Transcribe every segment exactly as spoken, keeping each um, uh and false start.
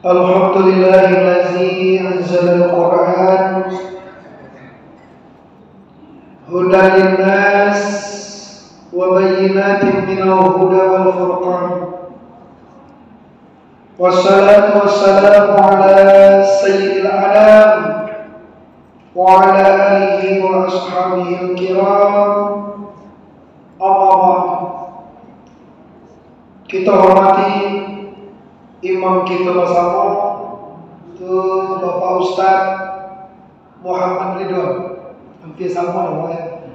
Alhamdulillahilladzi anzalal Qur'an hudan linnas wa bayyinatin minal huda wal furqan. Wassalatu wassalamu ala sayyidil anam wa ala alihi wa ashabihil kiram. Amma ba'du. Kita hormati imam kita basamo, tu Bapak Ustaz Muhammad Ridwan. Hampir samo namo, ya.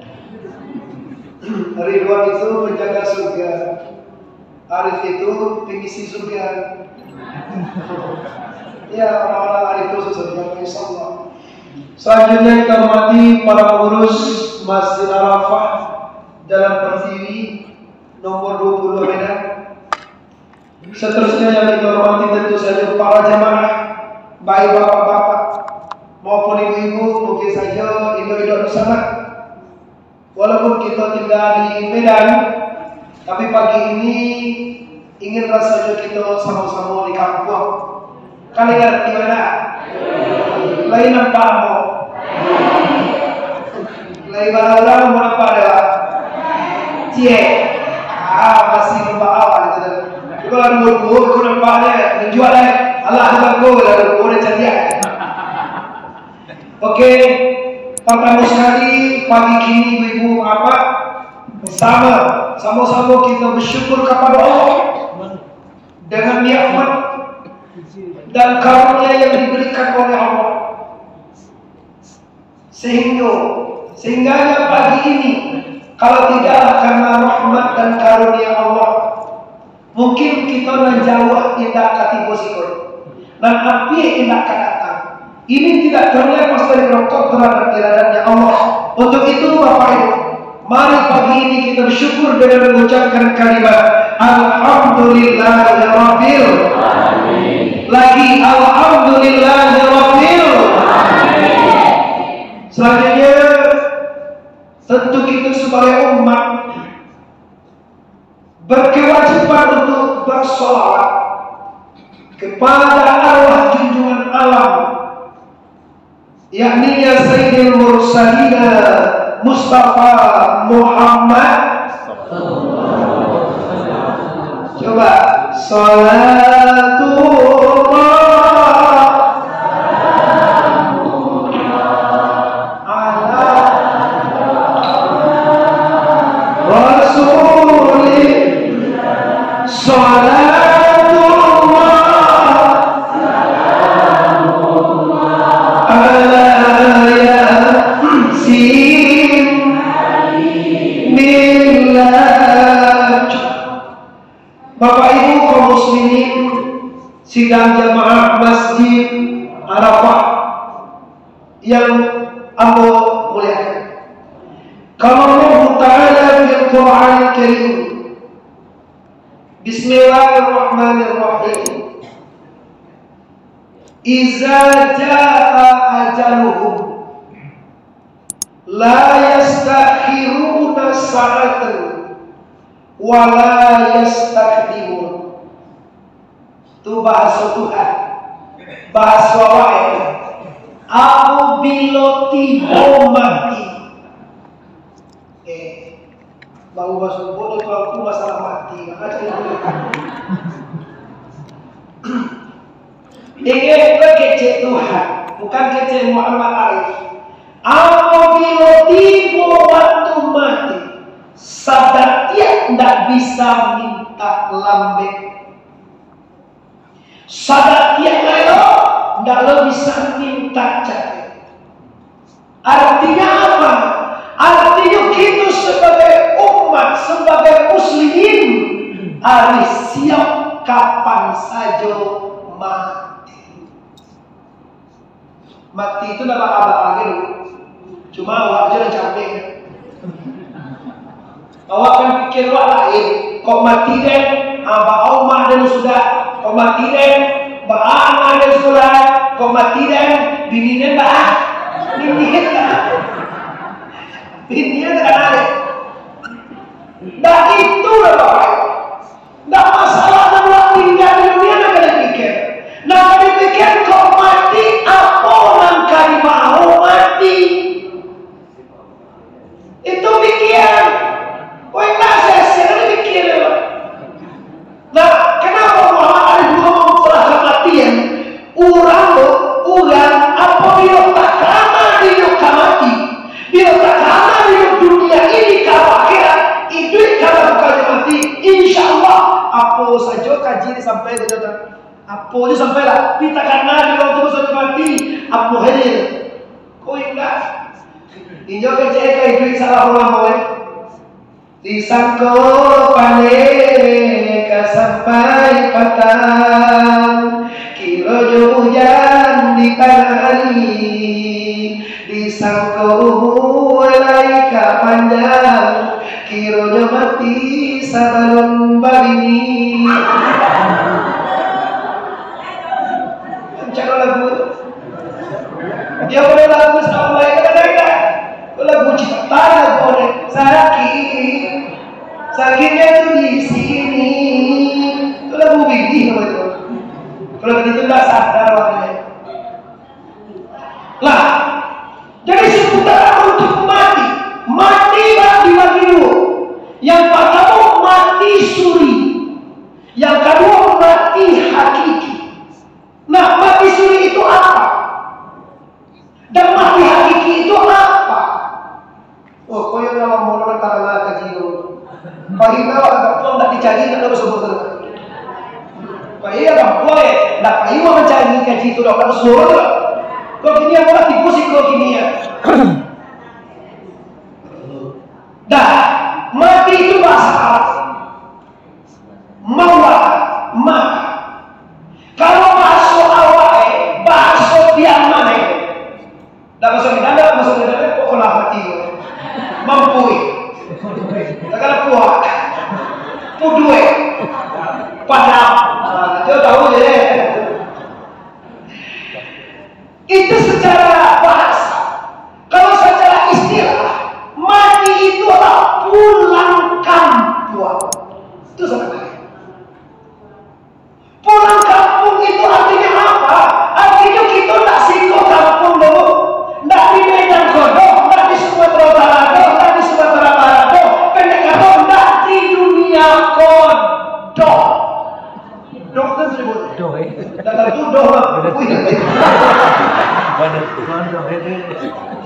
Ridwan itu penjaga surga. Arif itu pengisi surga. Ya, orang-orang arif itu surga, insya Allah. Selanjutnya kita hormati para pengurus Masjid Arafah Jalan Pertiwi nomor dua puluh Medan. Seterusnya yang kita hormati tentu saja para jamaah, baik bapak-bapak maupun ibu-ibu, mungkin saja indo-indo di sana. Walaupun kita tinggal di Medan, tapi pagi ini ingin rasanya kita sama-sama di kampung. Kalian ngerti mana? Lain nampak ambo. Lain bala urang mau nampak ada. Ciek. Ah, masih nampak awak gitu. Kalau ada umur-umur, aku nampaknya menjual, eh. Allah tu bangko, kalau ada umur, dia cantik. Oke, pertama sekali, pagi kini, ibu-ibu, bapak, bersama, sama-sama kita bersyukur kepada Allah dengan nikmat dan karunia yang diberikan oleh Allah. Sehingga, sehingganya pagi ini, kalau tidaklah karena rahmat dan karunia Allah, mungkin kita nan jauah indak ka tibo siko, nan ampia indak ka datang. Ini tidak terlepas dari berkat terhadap iradannya Allah. Untuk itu, Bapak Ibu, mari pagi ini kita bersyukur dengan mengucapkan kalimat Alhamdulillahirabbil. Lagi, Alhamdulillahirabbil. Selanjutnya, tentu kita sebagai umat berkewajiban untuk bersolawat kepada arwah junjungan alam, yakni Sayyidil Mursalina Mustafa Muhammad. Coba, salatullah ala Rasulillah. Salatullah ala Yasin. Bapak Ibu kaum muslimin, sidang jamaah Masjid Arafah yang ambo muliakan. Qala Allahu Ta'ala fil Qur'anil Karim, Bismillahirrahmanirrahim. Iza jaa ajaluhum, la yastakhiruna sa'atan, wa la yastaqdimun. Tu bahaso Tuhan. Bahaso awak, ya. Apabilo tibo mati. Eh, baru basubuh tu aku masalah mati. Maka cerita. Ingat kecek Tuhan, bukan kecek Muhammad Arif. Apabilo tibo waktu mati, sadatiak ndak bisa mintak lambek. Sadatiak lai lo, ndak lo bisa mintak capek. Artinya apa? Artinya kita sebagai umat, sebagai muslimin, harus siap kapan sajo mati. Mati tu ndak baa-baa lagi tu. Cuma awak aja lah capek. Awak kan pikir awak lain. Kok mati den, ha, baa umah den sudah. Kok mati den, baa anak den sekolah. Kok mati den, bini den baa. Bini den baa. Bini den baa. Dah itulah, Bapak. Ndak masalah Sampai tu, Tuan. Apo tu sampai lah? Pi takana di urang tu sudah mati. Apo hal? Ko indak. Inyo kecek ka iduik salah urang, eh. Disangko pandai ka sampai patang, kironyo ujan di tangah ari. Disangko umua lai ka panjang, kironyo mati sabalun babini. Macam lagu tu. Dia boleh lagu sampai ke mana? Lagu ciptaan lagu ni. Sakit, sakitnya tu di sini. Itu lagu Bidi apa itu? Kalau tadi tu tak sadar awaknya. Lah, jadi seputaran untuk mati. Mati bak dibagi dua. Yang pertama mati suri. Yang kedua mati hakiki. Nah, mati suri itu apa? Dan mati hakiki itu apa? Oh, koyo dalam mono tarang kaji tu. Pahina agak puang tak dicari, tak ada sebut tu. Pahina agak puang, eh, tak payah mancari kaji tu, tak ada sebut tu. Kau kini apa lah tipu sih kau kini ya? Dah, mati itu bahasa Arab. Mawa, ma. Kalau bahaso awak, eh, bahaso Piaman, eh. Dak bahaso Minang, dak bahaso Minang, eh, pokoklah mati. Mampu, eh. Takkan puak. Puduek. Padam. Ah, dia tahu je, eh. Itu secara bahasa. Kalau secara istilah, mati itu adalah pulang kampuang. Itu sebenarnya. Pulang kampuang itu artinya apa? Artinya kita tak siko kampuang dulu. Tak di Medan ko doh, tak di Sumatera Utara doh, tak di Sumatera Barat doh. Pendek kata, tak di dunia ko doh. Doh kan seribu. Doh, eh. Dah tentu doh lah. Wih. Mana tu? Doh, eh.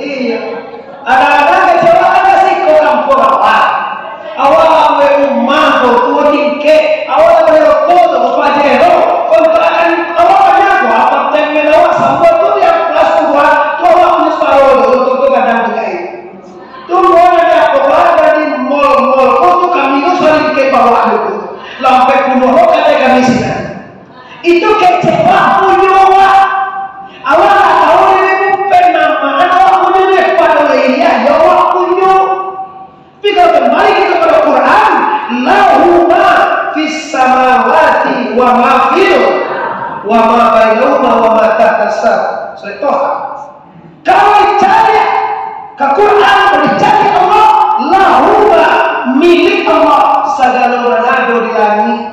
Iya. Ada-ada kecewa ada sih kok kampung apa? Awak awak rumah tu, tua tingkek. Awak tak boleh rokok tu, apa aja lo? Kontrakan awak banyak tu, apartemen awak sampai tu yang kelas dua, tu awak punya separuh tu, tu, tu kadang tu kayak. Tumbuhan aja, pokoknya dari mall-mall, kau tu kami tu saling ke bawah dulu. Lampai puluh lo kata kami sini. Itu kecewa punyo awak. Awak tak tahu ini bukan nama awak punyo ni, pada iya, ya awak punyo. Tapi kalau kembali kita pada Quran, lahu ma fis samawati wa ma fil, wa ma bainahuma wa ma tahtas. Surah Toha. Kalau dicari ka Quran, kalau dicari Allah, lahuma, milik Allah, sagalo nan ado di langik.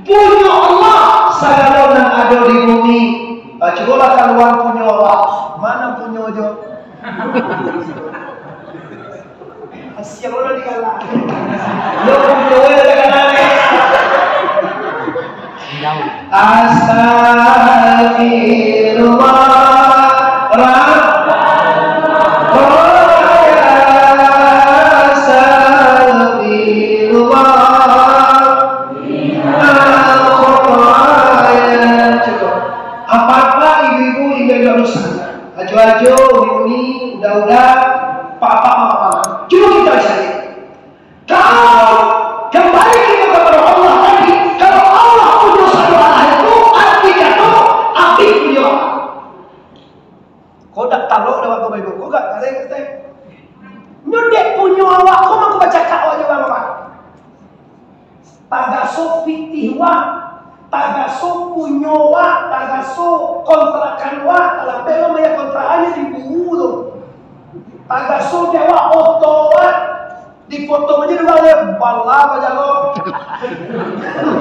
Punyo Allah, sagalo nan ado di bumi. Ah, cubolah kaluan punyo Allah. Mana punyo jo? Asia lo dikalah. Lo punyo, eh, dah kalah, eh. Astagfirullah, Rabbana, astagfirullah, minal khataya. Cukup. Apa-apa ibu-ibu indak usah. Ajo-ajo, uni-uni, uda-uda, apa-apa, apa-apa. Cukup kita cari. Kalau kembali kita kepada Allah tadi, kalau Allah punyo satu Allah itu, arti kato, abih punyo Allah. Kau dak talok dah waktu Bible, kau gak ada yang kata. Nyo dek punyo awak, kau mangko bacakak awak jo urang awak. Tagaso pitih wak, tagaso punyo wak, tagaso kontrakan wak, talapeh lo bayar kontrakan di buru tu. Tagaso dek wak, oto wak. Dipotong aja dulu, bala bajalo.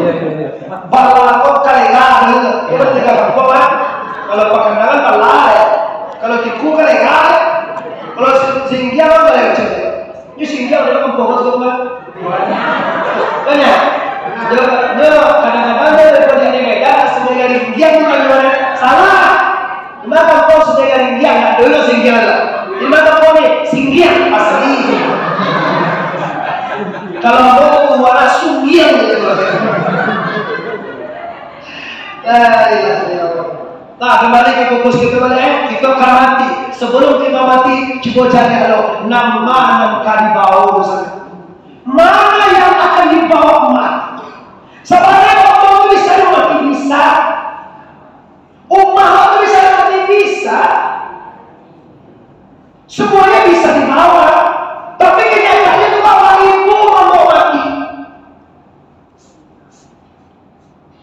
Iya, iya, iya. Bala kok kalega dulu. Iya. Kita tiga kampung, kan? Kalau pakandalan bala, ya. Kalau tiku kalega, ya. Kalau sing-, singgiang, apa ya, macam ni? Ini singgiang dalam kampung, kan, kampung, kan? Banyak. Dia, dia kadang-kadang dia daripada ini kayak, ya, sebagai singgiang tu kan gimana? Salah. Di mana kau sudah yang dia, nak dulu singgiang lah. Di mana kau ni? Singgiang asli. Kalau mau muara sunggiang gitu. La ilaha illallah. Nah, kembali ke fokus kita balik, eh. Kita akan mati. Sebelum kita mati, cuba cari dulu. Nama nan ka dibawa dosa? Mana yang akan dibawa mati? Sabananyo, urang tu bisa mati, bisa. Umah tu bisa mati, bisa. Semuanya bisa dibawa. Tapi kenyataannya tu bawa ibu mambawa mati.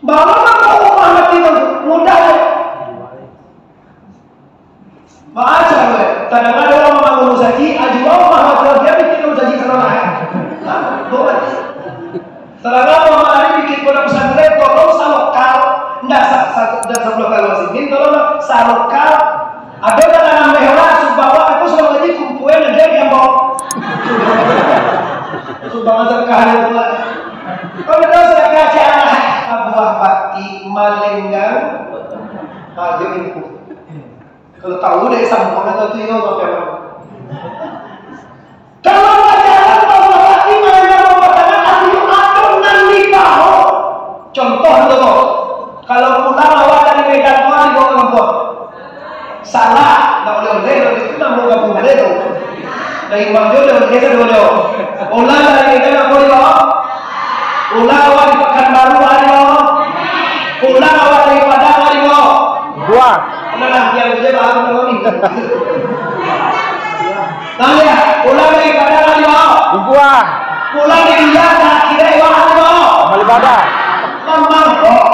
Bawa mambawa umah mati tu mudah je. Baca gue. Kadang ada orang mambangun musajik, ajual umah mati, dia bikin musajik salah. Nah, bawa mati. Saudara Muhammad Ali bikin pondok pesantren, tolong salokal, ndak sa-, sa-, ndak sapuluah kali masih, tolong salokal. Ado tanah mewah, sumbawa, aku suruh lagi kumpulin lagi yang bawa. Sumbangan sedekah dia buat. Kalau ado sedekah, jangan buah bati, malenggang, baju itu. Kalau tahu dari sambungan atau tu, yo, sampai mana? Kalau pacaran, Allah, iman yang membatalkan, artinya adonan nikah. Contoh tu, kalau pulang awak dari Medan, kau dibawa ke Lampung. Salah, ndak oleh-oleh, itu namo kampung ada tu. Dari Imam Jodoh, desa Jodoh. Pulang dari Medan, apa dibawa? Pulang awak di Pekanbaru, ada dibawa. Pulang awak dari Padang, ada dibawa. Buah. Pulang lah, yang kerja baru tahu ni. Tahu ya? Pulang dari Padang, ada dibawa. Buah. Pulang dari Jakarta, kira iwak, ada dibawa. Amal ibadah. Lamang kok.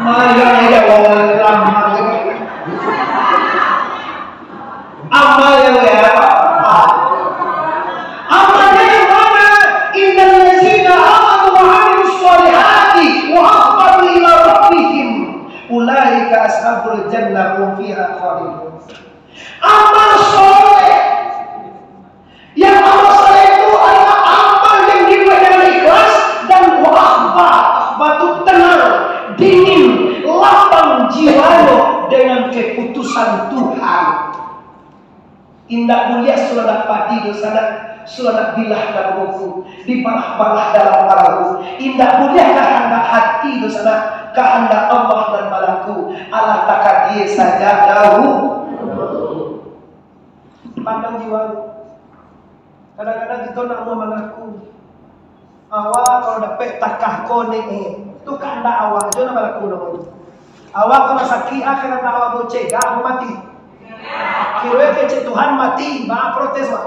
Mayang aja, wong lamang. Amal yang, ya. Amalnya yang mana? Innal ladzina amanu wa amilus shalihati wa akhbatu ila rabbihim, ulaika ashabul jannah hum fiha khalidun. Amal soleh. Yang amal soleh itu adalah amal yang dibuat dengan ikhlas dan wa akhba. Akhba itu tenang, dingin, lapang jiwanyo dengan keputusan Tuhan. Indak buliah suladak padi dosanak, suladak bilah dalam buku, dibalah-balah dalam parahu. Indak buliah kahandak hati dosanak, kahandak Allah nan balaku, alah takadia saja dahulu. Pandang jiwa. Kadang-kadang kito nak mau mangaku, awak kalau dapek takah ko ni, eh, tu kandak awak jo nan balaku namo tu. Awak kalau sakik, ah, kandak awak mau cegak, mau mati. Kiro kecek Tuhan mati, ba protes, Pak.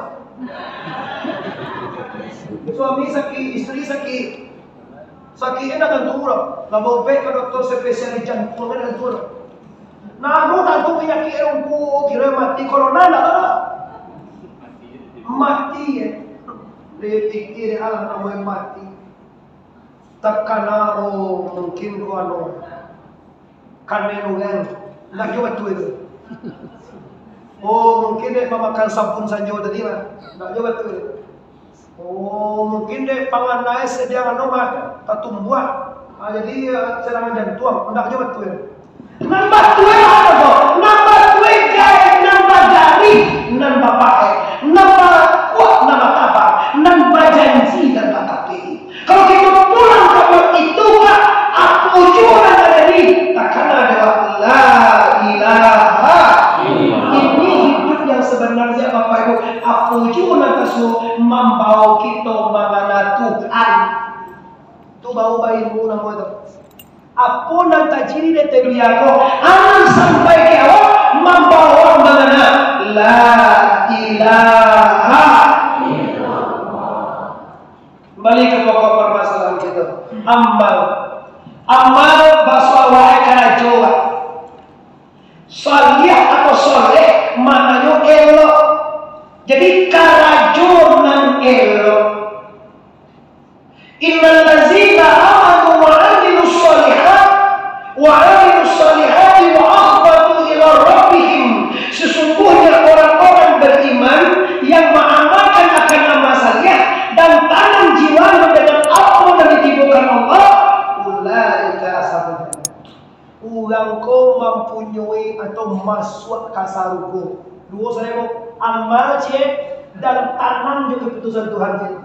Suami sakik, isteri sakik. Sakik indak tantu doh. Lah baubek ka dokter spesialis jantuang, indak tantu doh. Nah, anu tantu panyakik lumpuh, kiro mati, corona indak tahu. Mati, eh. Dipikir, alah, namo mati. Takana, oh, mungkin ko anu, kanai urang. Ndak jo batua itu. Oh, mungkin dek mamakan sabun sajo tadi lah. Ndak jo batua itu. Oh, mungkin dek panganai sadiang anu mah tatumbuah. Ah, jadi, eh, serangan jantuang. Ndak jo batua itu. Nan batua apo tu? Nan batua gaek, nan bagarih, nan bapaek, nan bakuak, nan batabah, nan bajanji, nan batapek. Kalau kito pulang ka itu, Pak, apo juo nan tajadi? Takana dek awak, la ilaha illallah. Ini hidup yang sebenarnya, Bapak Ibu. Apo juo nan tasuo mambao kito mangana Tuhan. Tu baru bailmu namo tu. Apo nan tajadi di ateh dunia ko, anan sampai ka awak mambawa mangana la ilaha illallah. Kembali ka pokok permasalahan kito. Amal. Amal baso awak karajo, Pak. Salih atau soleh, maknanyo elok. Jadi, karajo nan elok. Innal ladzina amanu wa amilus shalihat, wa amilus shalihati wa akhbatu ila rabbihim. Sesungguhnya orang-orang beriman yang mengamalkan akan amal saleh dan tanam jiwanya dengan apa yang ditimbulkan Allah, ulaika ashabul jannah. Urang ko mampunyoi atau masuak ka sarugo. Duo sajo ko, amal ciek, dan tanang jo kaputusan Tuhan ciek.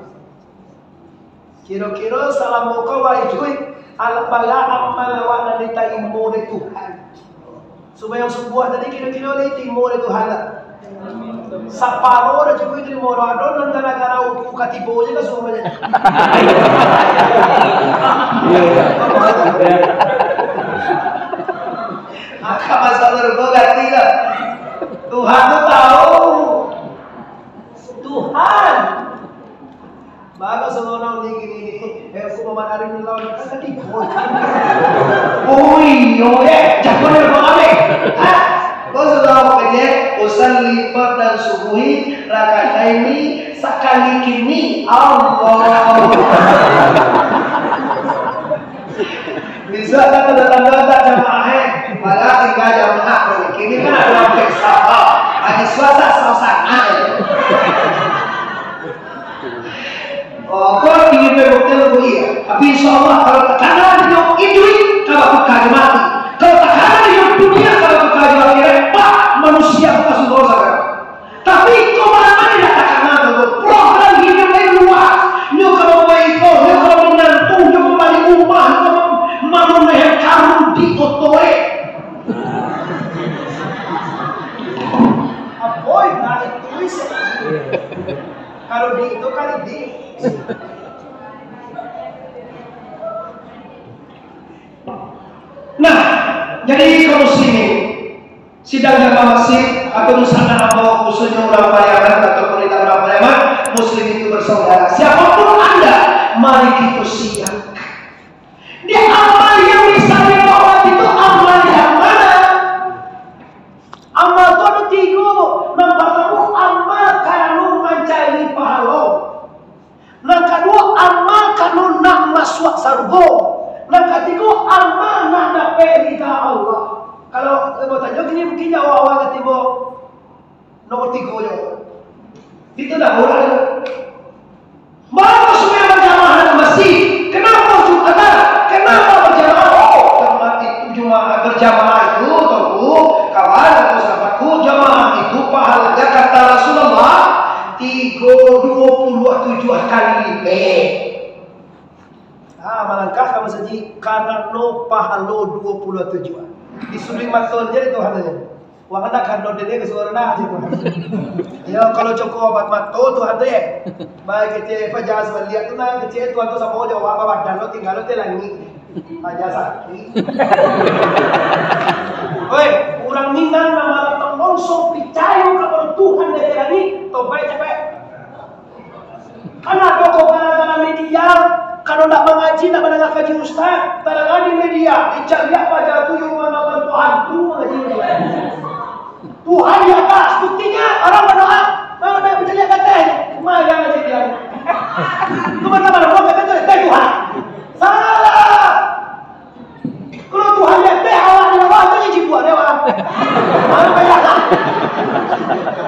Kiro-kiro salamo ko awak iduik, Alah bala amal awak nan ditarimo dek Tuhan. Sumbayang subuah tadi kiro-kiro ditarimo dek Tuhan lah. Saparo dah cukuik tarimo, ado nan gara-gara uku ka tibo je ka suruah je. Maka masalah ruko ganti lah. Tuhan tu tahu. Tuhan. Bagus, kalau orang ni gini, eh, aku mau manarik ni lawan, kan tadi. Oh, iyo, eh, jago ni, Bang Abe. Hah? Kau sudah mau kerja, usalli fardan subuhi, rakataini, sakali kini, Allah. Bisa kan tanda-tanda tak jamaah, eh? Padahal tinggal jamaah, kini kan ada orang periksa, oh, hari Selasa, Selasa, ah. Oh, kau ingin berbuat lebih, iya. Tapi insya Allah, kalau takana di dunia, itu, kalau bukan mati. Kalau takana di dunia, kalau bukan mati, pak, manusia bukan sungguh saudara. Tapi kau malam ni dah takana tu, program hidup lain luas. Nyo kalau main kau, nyo kalau menantu, nyo kembali rumah, nyo kalau manunehan karun di oto, eh. Apo, nah, itu isi. Kalau di itu kali di. Nah, jadi kaum muslimin, sidang jamaah masjid atau di sana atau khususnya urang Pariaman atau pemerintah urang Pariaman, muslim itu bersaudara. Siapapun Anda, mari kita siap. Di amal yang bisa dibawa itu amal yang mana? Amal tu ada tiga. Nan partamo, amal karano mancari pahalo. Nan kaduo, amal karano nak masuak sarugo. Nan katigo, amal nak dapek rida Allah. Kalau, eh, batanyo kini, mungkin awak-awak katibo nomor tigo nyo. Itu dah orang. Mano sudah berjamaah dalam masjid? Kenapa Jumatan? Kenapa berjamaah? Oh, Jumat itu, Jumat berjamaah itu, tunggu, kawan atau sahabatku, jamaah itu pahalanya kata Rasulullah tiga dua puluh tujuh kali lipat. Ah, malangkah ka masajik karano pahalo dua puluh tujuh. Disuruh maton je Tuhan tu. Wah, anak kan dodel ke suara nak je Tuhan. Ya, kalau coko obat mato Tuhan tu ya. Baik kecil apa jangan sebalik tu nah, kecil Tuhan tu sama jawab apa badan lo tinggal lo telangi. Aja sakit. Oi, urang Minang nan malatang longsor picayo ka Tuhan dari langik, tobai capek. Kan ado ko gara-gara media, kalau ndak mangaji, ndak mandanga kaji ustaz, tadangan di media, dicaliak paja tu, yo manaban Tuhan tu mangaji media. Tuhan di atas, buktinya orang berdoa, kalau ndak dicaliak ke atas, mayang aja dia. Itu mana-mana, orang kata tu, "Eh, Tuhan." Salah. Kalau Tuhan di ateh, awak di bawah, tu je cibuak dia, awak. Mana payah lah.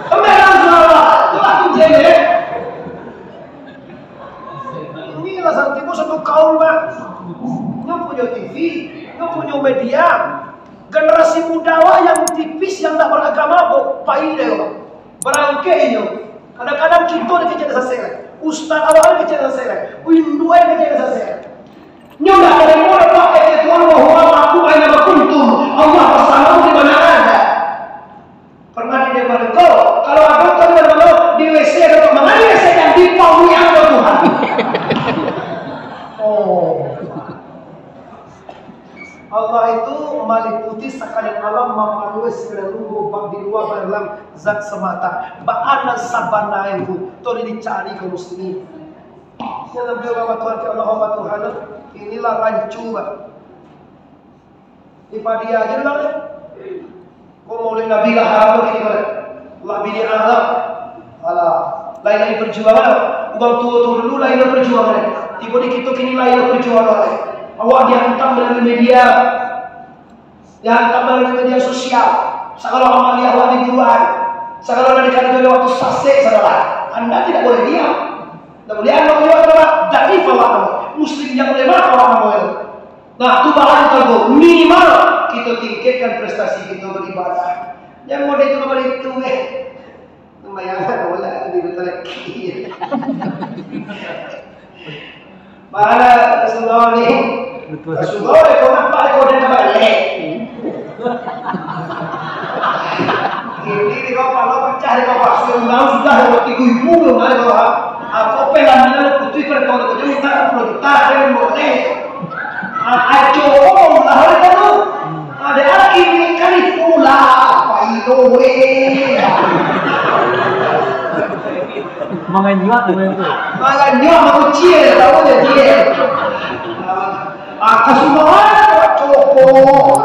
Kemana Allah? Itulah kunci dia. Inilah santimu satu kaum, Pak. Nyo punyo T V, nyo punyo media. Generasi muda awak yang tipis, yang tak beragama, bo-, pai deh, Pak. Barangkek inyo. Kadang-kadang kito dikecek sasek. Ustaz awak dikecek sasek. Induak dikecek sasek. Nyo ndak tarimo doh, Pak, kecek Tuhan, "Wa huwa ma'akum aina ma kuntum." Allah basamo di mana anda. Pernah di depan engkau, kalau ada kau di mana, di W C ada, mangadu W C dan dipauli ando Tuhan. Oh. Allah itu maliputi sakalian alam, mampanuhi sagalo rupa, di lua, dalam, zat samata. Baa nan sabana itu, tolong dicari kaum muslimin. Yang lebih lama Tuhan, ya Allah, Tuhan, inilah rancu, Pak. Di padi aja lah. Kok Maulid Nabi lah haram kini, Pak? Lah bid'ah lah. Alah, lain lagi perjuangan. Urang tuo tu dulu lain lagi perjuangan. Tibo di kito kini lain lagi perjuangan. Awak dihantam melalui media. Dihantam melalui media sosial. Sagalo amaliah awak diguruan. Sagalo nan dikarajoan awak tu sasek, saudara. Anda tidak boleh diam. Tidak boleh anda juga, saudara. Daif awak nama. Muslim yang lemah awak nama itu. Nah, tu bahan tu, minimal kito tingkatkan prestasi kito beribadah. Jangan model itu, model itu, eh. Sumbayang bola di betul lagi. Mana Rasulullah ni? Sudah, eh, kau nampak, eh, kau dah nampak, eh. Ini di kau, kalau pecah di kau, pas undang sudah, kalau tiga ribu belum ada kau, ha. Apa pelaminan putri pada tahun kau, minta sepuluh juta, ada yang boleh. Ah, aco, oh, lah, ada tu. Ada lagi ni, kali pula, apa itu, weh? Manganyuak namanya tu. Manganyuak, makucil, tahu je, dia. Ah, kasumahan, cokok.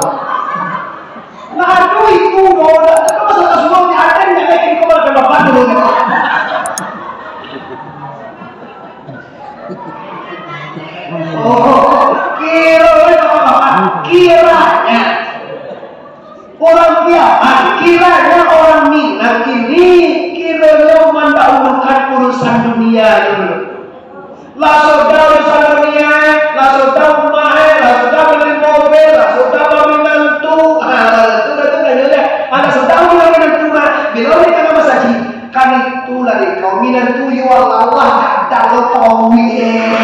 Nah, aduh, itu, doh, dah, dah, masa kasumahan, ni ada yang lain, kau malah kena bantu, doh. Oh, kiro, kiranya. Urang Piaman, kiranya urang Minang ini kironyo mandahulukan urusan dunia dulu. Lah sudah urusan dunia, lah sudah rumah, lah sudah bali mobil, lah sudah baminantu. Ha, lah sudah tu dah nyo dah. Ha, lah sudah rumah minantu mah. Bilo urang ka masajik, kan itu lah dek kau minantu yo Allah, Allah dak ado tauik.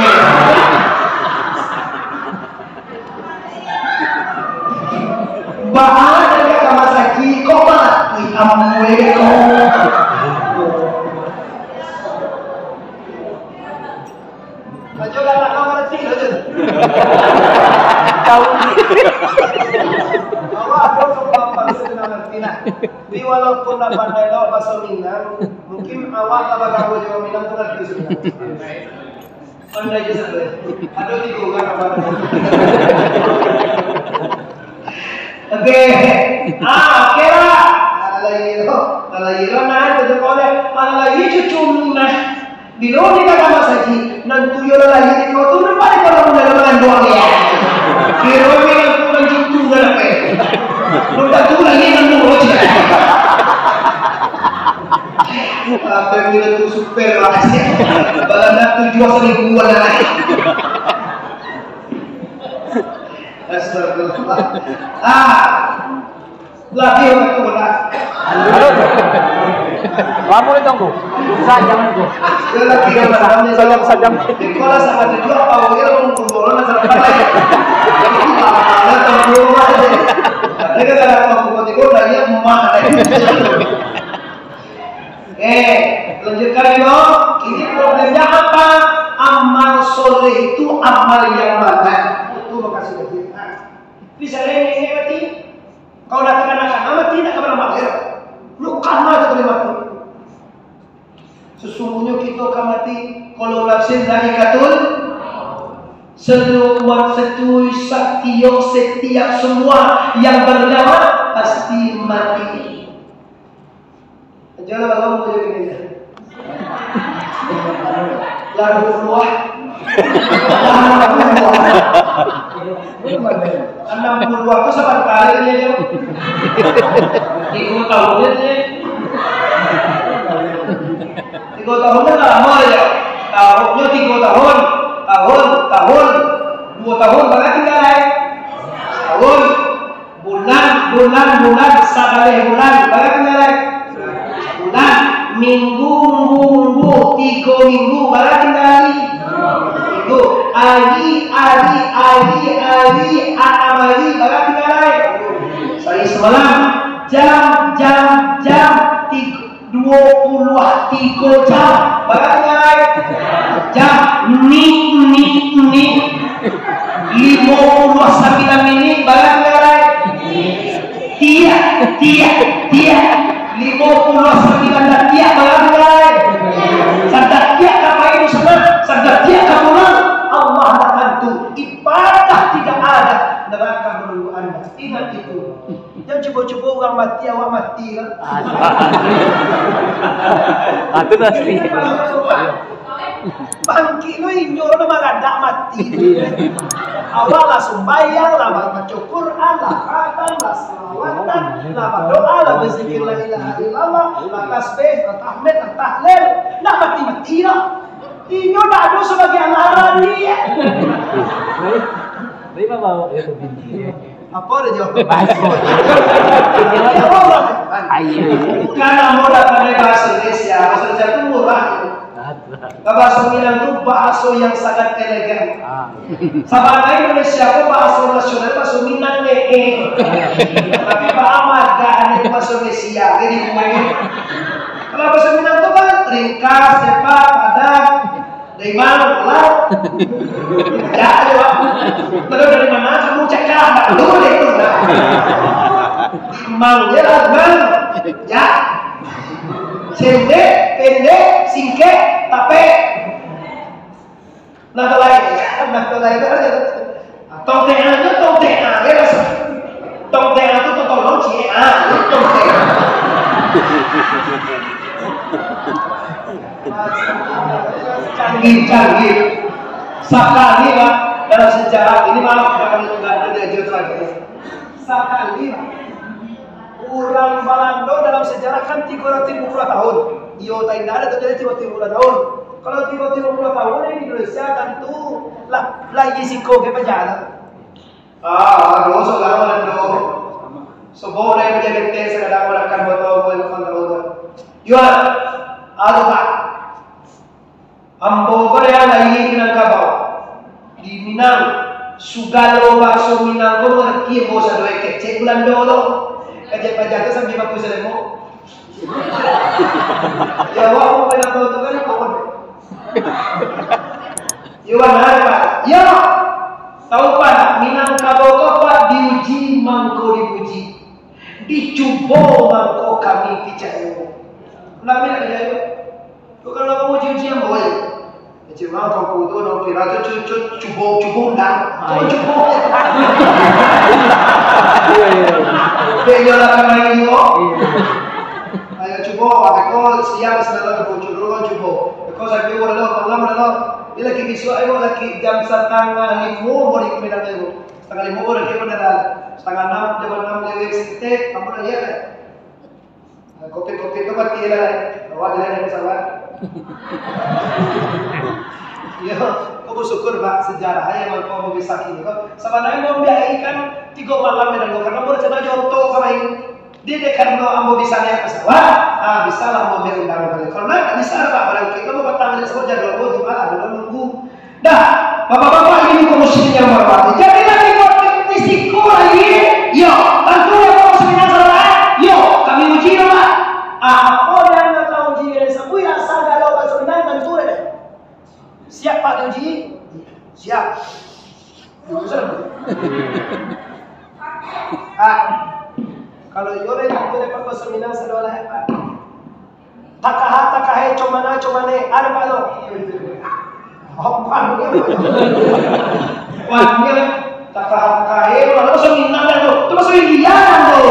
Baa dak ka masajik, kok mati ambo ko. Ajo lah nak ngarati lah, Jun. Tahu. Awak ado kemampuan senang ngarati lah. Tapi walaupun lah pandai lo baso Minang, mungkin awak lah bagaul jo Minang tu ngarati sudah. Pandai je sajo. Ado tigo urang apa? Oke. Ah, oke lah. Alah, iyo. Alah, iyo, nah, itu tu boleh. Alah, iyo, cucu Minah. Bilo ni kata Mas Haji, nantu yo lah lahir di kau tu, nampak di kolam udah ada mengandung ya. Kiro ni kan kurang cucu kan apa ya? Belum tentu lahir nantu aja. Apa yang minantu super lah. Balanda tujuah seribu ada naik. Astagfirullah. Ah, lagi waktu benar. Lamo ni tunggu. Sajam tu. Dia lagi benar. Sajam, sajam. Di kolam sama tujuah, apa boleh lah, pun pun bola nak sampai lain. Jadi, malah tahu rumah je. Dia kan ada tahu pukul tiga, dah iya, rumah ada. Eh, lanjutkan dulu. Ini problemnya apa? Amal soleh itu amal yang mana? Itu makasih lagi. Nah, misalnya ini mati, kalau nak kena kena mati, nak kena mati. Lu kena tu boleh mati. Sesungguhnya kita akan mati. Kalau nafsin zaikatul, setiap, setiap, setiap semua yang bernyawa pasti mati. Jangan malam boleh kena. Lalu keluar. Enam puluh dua tu sabar kali dia. Tiga tahun dia. Tiga tahun kan lama ya. Tahunnya tiga tahun. Tahun, tahun. Dua tahun, berarti tinggal, eh? Tahun. Bulan, bulan, bulan, sabaleh bulan, bara tinggal lai? Bulan, minggu, minggu, minggu, tigo minggu, bara tinggal lai? Minggu, ari, ari, ari, ari, anam ari, bara tinggal lai? Sahari samalam, jam, jam, jam, tigo, duo puluah tigo jam. Bara tinggal lai? Jam, ni, ni, ni. Limo puluah sambilan minik, bara tinggal lai? Tiak, tiak, tiak. Limo puluah sambilan datiak, bara tinggal lai? Sadatiak ka pai tu sana, sadatiak ka pulang. Allah dak tantu. Ibadah tidak ada, neraka menunggu Anda. Ingat itu. Jan cubo-cubo urang mati, awak mati lah. Ah, tu pasti. Bangkik tu inyo lah maradak mati. Iya. Awak lah sumbayang, lah baco Quran, lah khatam, lah salawatan, lah badoa, lah bazikir la ilaha illallah, lah tasbih, lah tahmid, lah tahlil. Nak mati-mati lah. Inyo dak ado sabagian lah mati. Baik. Baik, Bapak. Apo dah jawab? Baik. Ayo. Kan ambo dak pandai bahaso Indonesia, bahaso Indonesia tu murah. Aduh. Bahaso Minang tu bahaso yang sangat elegan. Ah. Sabananyo Indonesia ko bahaso nasional, bahaso Minang, eh, eh. Tapi baamat gak ado bahaso Indonesia, jadi gue. Kalau bahaso Minang tu kan ringkas, cepat, padat. Dari mana lah? Jahat je, Pak. Terus dari mana kamu cakap? Tak tahu deh tu, nah. Imang je lah, Imang. Ya. Sendek, pendek, singkek, tapek. Nah, tu lain. Nah, tu lain. Tong tea tu, tong tea, ya, rasa. Tong tea tu, tong tolong, cie, ah, tong tea. Canggih, canggih. Sakali, Pak, dalam sejarah, ini maaf, bukan, bukan ada di Ajo terakhir. Sakali, Pak. Urang Balando dalam sejarah kan tigo ratuih limo puluah tahun. Iyo, tak indak ada terjadi tigo ratuih limo puluah tahun. Kalau tigo ratuih limo puluah tahun di Indonesia, tantu lah, lah isi ko ke pajalan. Ah, doso lah Balando. Sobo naik pajalan teh, sakadar manakan botol, bukan tahun. Yo, ah, tu, Pak. Ambo ko deh lahia Minangkabau. Di Minang, sugalo bahaso Minang ko mangarati ambo sado, kecek Balando tu. Kecek paja tu sambil baku salemo. Ya, awak ambo Minangkabau tu kan kawan. Yo, bana, Pak. Yo. Tahu, Pak, Minangkabau ko, Pak, diuji mangko dipuji. Dicubo mangko kami picayo. Lah, Minang picayo. Tu kalau kamu uji-ujian, boy. Cuma kampung tu, orang kira tu cu-, cu-, cubo, cubo undang. Cubo, ai, cubo. Iya, iya. Dia jual akan main juo. Iya. Ayo cubo, beko siang selalu ada bocor dulu kan cubo. Beko sampai orang dah malam dah. Dia lagi besok ayo lagi jam setengah lima baru ikut medan ayo. Setengah lima baru lagi medan. Setengah enam, jam enam lewat sekitar, kamu dah lihat kan? Nah, kopi-kopi tu mati lah. Bawa je lah dari pesawat. Yo, kau bersyukur, Pak, sejarah yang kau mau bisa kini kau. Sebenarnya mau biayi kan tiga malam ya, karena mau rencana jonto kau main. Dia dek karena ambo bisa naik pesawat, ah, bisa lah ambo ambil undangan balik. Kalau nak, tak bisa, Pak, barang kita mau patang naik pesawat, jadwal ambo Jumat lah, ambo nunggu. Dah, bapak-bapak, ibu kaum muslimin yang berbahagia. Jadilah di, di siko lagi. Yo, tantu ya kaum muslimin yang salah. Yo, kami uji dulu, Pak. Ah, apo yang nak kau uji dari sabuik lah, sagalo bahaso Minang tantu deh. Siap, Pak, diuji? Siap. Ah, kalau yo deh, tantu dapat bahaso Minang sadolah, Pak. Takaha, takahe, comana, comane. Ada, Pak, tu? Apa dia? Wah, dia, takaha, takahe, mana masuk Minang dah tu? Tu masuk India dah tu.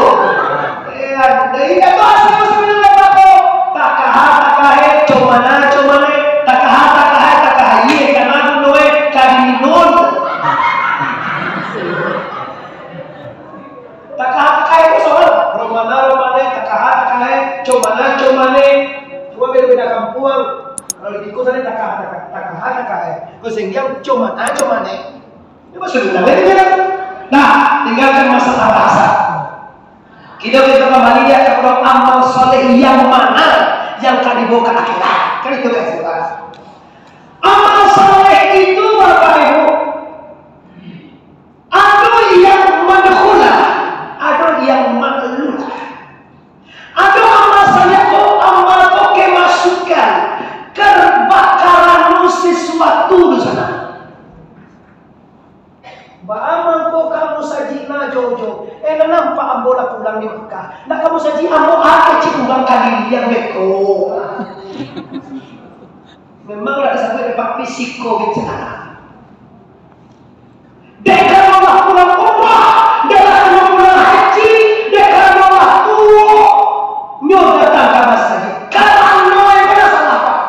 Eh, ada India tu asal masuk Minang dah tu. Takaha, takahe, comana, comane. Takaha, takahe, takahaye, kana tu noe, kadinun. Takaha-takahe ko soal. Romana-romane, takaha-takahe, comana-comane. Cuma beda-beda kampuang. Kalau di Biko sana takaha-takahe, takaha-takahe. Kalau sing diam, comana-comane. Ini maksudnya lain je kan? Nah, tinggalkan masalah bahasa. Kita, kita kembali dia kepada amal soleh yang mana yang akan dibawa ke akhirat. Kan itu kan jelas. Amal soleh itu, Bapak Ibu, ado yang madkhulah, ado yang makhlulah. Ado amal sajo ko, amal ko kemasukan, karbakaran sesuatu di sana. Baamal ko kamu sajik nah jo-jo. Eh, lah nampak ambo lah pulang di Makkah. Nak kamu sajik ambo, ah, kecek urang kadiliang beko. Memang lah disebut tempat fisiko bicara. Dek karano lah pulang umrah, dek karano pulang haji, dek karano lah tuo, nyo datang ka masajid. Karano yang mana salah, Pak?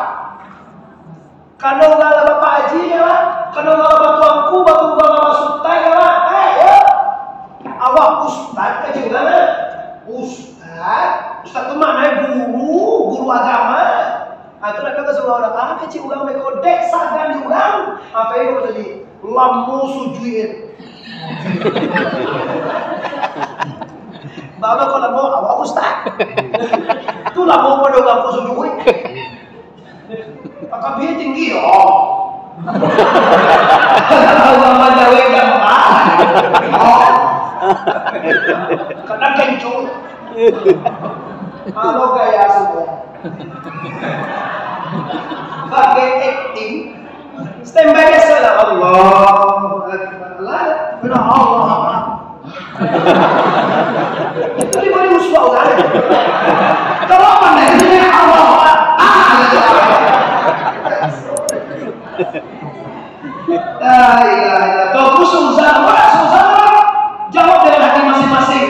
Karano urang lah bapak haji, ya, Pak? Karano urang lah batuangku, batu urang lah basutai, ya, Pak? Eh, ya. Awak ustaz ka cik urang, eh? Ustaz, ustaz tu maknanya guru, guru agama. Ah, tu nak kata surau dah. Ah, kecek urang beko dek sagan di urang. Apa itu tadi? Lamo sujuik. Baba kau lamo, awak ustaz. Tu lamo pada urang ko sujuik. Makabiah tinggi, oh. Kalau manjawek gampang, oh. Kadang kencur. Kalau gaya semua. Pakai akting. Standby biasa lah. Allahu Akbar. Lah, benar, Allahu Akbar. Itu di mana uswah urang? Kalau pandai, ini Allahu Akbar. Ah, gitu. La ilaha illallah. Kau khusus zaman, khusus zaman. Jawab dengan hati masing-masing.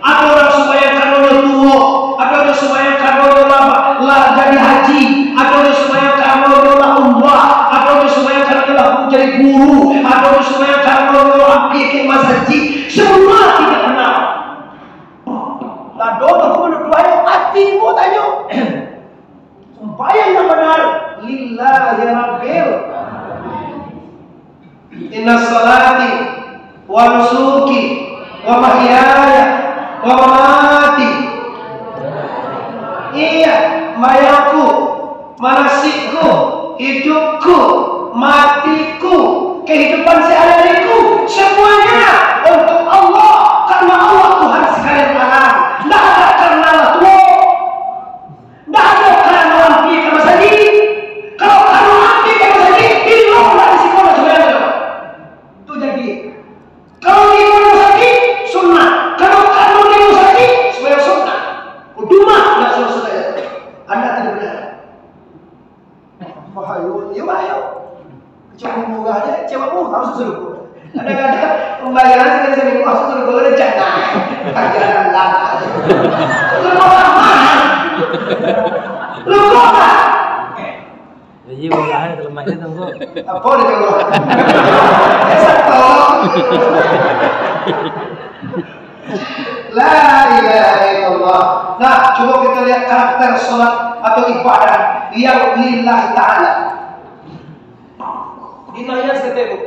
Ado urang sumbayang karano nyo tuo, ado nyo sumbayang karano nyo lah, lah jadi haji, ado nyo sumbayang karano nyo lah umrah, ado nyo sumbayang karano nyo lah jadi guru, ado nyo sumbayang karano nyo lah ampia ka masajik. Semua tidak benar. Lah doh tu menuduh ayo, ati mo tanyo. Sumbayang yang benar, lillahi rabbil. Inna salati wa nusuki wa mahyaya wa mamati. Iya, mayaku, manasikku, hidupku, matiku, kehidupan sehari-hariku, semuanya untuk Allah, karena Allah Tuhan sekalian alam. Ndak ada karena lah tuo. Ndak ado karano ampia ka masajik. Kalau karano ampia ka masajik, di rumah di siko lah sumbayang tu. Tu jadi. Kalau di rumah masajik, sunnah. Kalau karano di masajik, sumbayang sunnah. Di rumah ndak suruh sumbayang. Anda tidak benar. Wah, yo, yo, wah, yo. Cuma murah aja, cewek murah masuk surga. Kadang-kadang pembayaran sekali seminggu masuk surga, ada jannah. Ganjaran lama. Surga lama. Surga apa? Jadi, murah kalau mak dia tunggu. Apa dia tunggu? Dia satu. La ilaha illallah. Nah, cuba kita lihat karakter salat atau ibadah yang lillahi ta'ala. Ditanya seketek, Bu.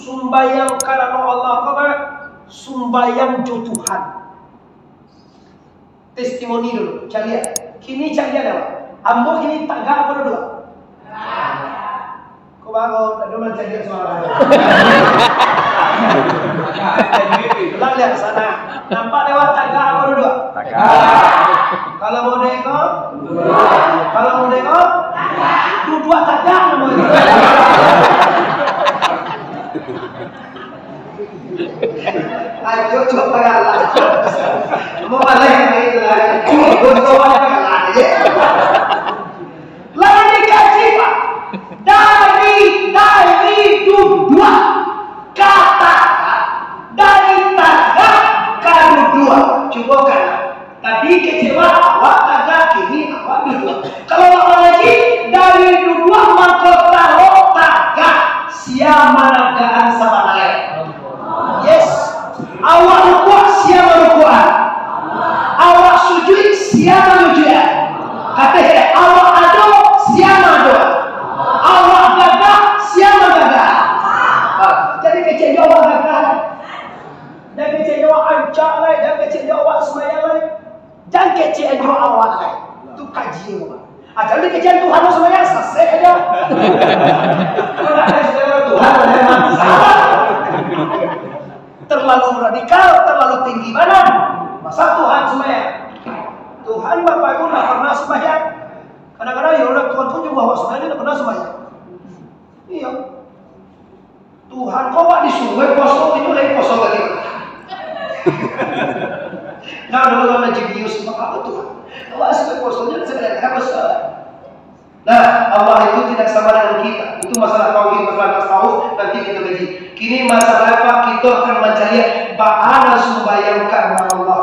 Sumbayang karano Allah apa, Pak? Sumbayang jo Tuhan. Testimoni dulu, caliak. Kini caliak dah, Pak. Ambo kini tagak apa duduak? Kok baru, tak ada mancaliak suara. Lah, lihat sana. Nampak dewa tagak apa duduak? Tagak. Kalau mau dengok? Kalau mau dengok? Duduak tagak namanya. Ayo, coba lah. Mau balik lagi lah. Untuk balik lagi. Lalu dikaji, Pak. Dari, dari duduak ka tagak, dari tagak ka duduak. Cubo kan. Tadi kecek awak tagak, kini awak duduak. Kalau awak mangaji, dari duduak mangko taruih tagak, sia managaan sabanai. Yes. Awak rukuak, sia marukuakan. Awak sujuik, sia manyujuikan. Kato awak ado, sia maadoan. Awak gagah, sia manggagahan. Ha, jadi kecek jo awak gagah. Jan kecek jo awak rancak lai, jan kecek jo awak sumbayang lai. Jan kecek jo awak lai. Tu kaji awak. Ah, jan dikecek Tuhan tu sumbayang, sasek aja. Kalau nak kecek Tuhan, memang salah. Terlalu radikal, terlalu tinggi badan. Masa Tuhan sumbayang? Tuhan Bapa pun ndak pernah sumbayang. Kadang-kadang ya Allah, Tuhan pun juga awak sumbayang, ndak pernah sumbayang. Iya. Tuhan, kok awak disuruh puaso, itu lagi puaso lagi. Nah, dulu kan jenius, apa Tuhan? Awak suruh puaso, jangan sekedar apa salah. Nah, Allah itu tidak sama dengan kita. Itu masalah tauhid, masalah tasawuf, nanti kita kaji. Kini masalah apa? Kita akan mencari baa nan sumbayang karena Allah.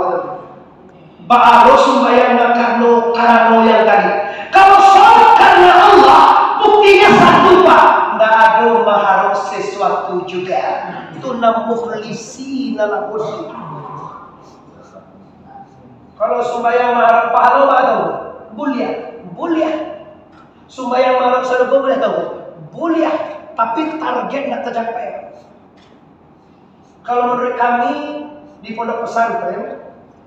Baa lo sumbayang nan karano, karano yang tadi. Kalau salat karena Allah, buktinya satu, Pak. Ndak ado maharap sesuatu juga. Itu nan mukhlisina lahud. Kalau sumbayang maharap pahalo, Pak, tahu? Buliah, buliah. Sumbayang maharap sarugo, buliah tahu? Buliah. Tapi target ndak tercapai. Kalau menurut kami di pondok pesantren,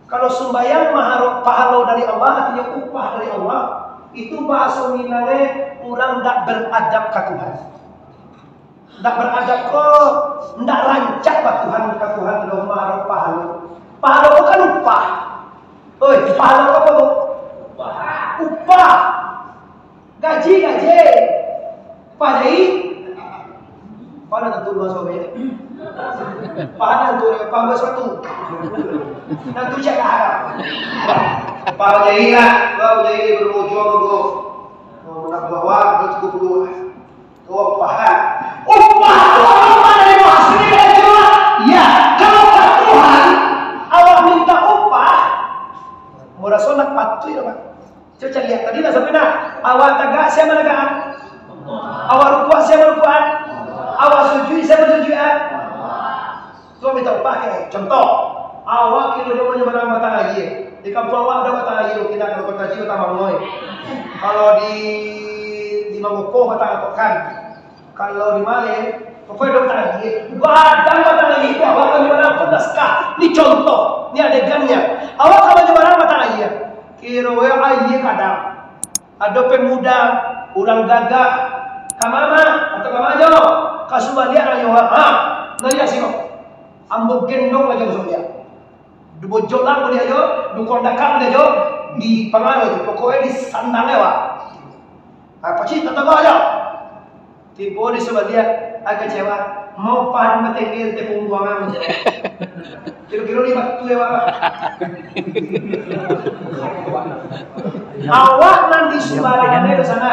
kalau sumbayang maharap pahalo dari Allah, artinya upah dari Allah, Itu bahaso Minang e, urang ndak beradab ka Tuhan. Ndak beradab ko, ndak rancak ba Tuhan, ka Tuhan tu mah ado pahalo. Pahalo ko kan upah. Oi, pahalo ko apo? Upah. Gaji, gaji. Upah jahit. Pahalo tantu dua suami. Pahalo tantu, pahalo sepatu. Tantu cakap. Pahalo jahit lah. Pahalo jahit berujung tu. Oh, nak bawa, nak cukup dulu. Upah. Upah tu apo dari hasil kerja? Ya, kalau ka Tuhan, awak minta upah, maraso ndak patuik doh, Pak. Cubo caliak tadi lah sampai nah. Awak tagak, sia managakan? Awak rukuak, sia marukuakan? Awak sujuik, sia mansujuikan? Tu minta upah, eh. Contoh, awak kiro jo manyambarang batang aia. Di kampuang awak ado batang aia, kiro kalau batang aia batang mangoi. Kalau di, di Mangoko batang apokan. Kalau di Maleng, pokoknyo ado batang aia. Batang, batang aia tu awak manyambarang pun dah sah. Ni contoh, ni adegannyo. Awak ka manyambarang batang aia. Kiro aia kadang. Ado pemuda, urang gagah, ka ma atau ka ma jo, ka Subaliak ayo, ha, naiak siko. Ambo gendong ajo ka Subaliak. Dibojok lah buliah jo, dukon dakak buliah jo, di pangaro tu, pokoknyo di sandang e, wak. Ha, pacik, tatago ajo. Tibo di Subaliak, agak kecewa. Mau pan batengger di pungguangan. Kiro-kiro ni batu e, Pak. Awak nan di Subaliak, nan di sana.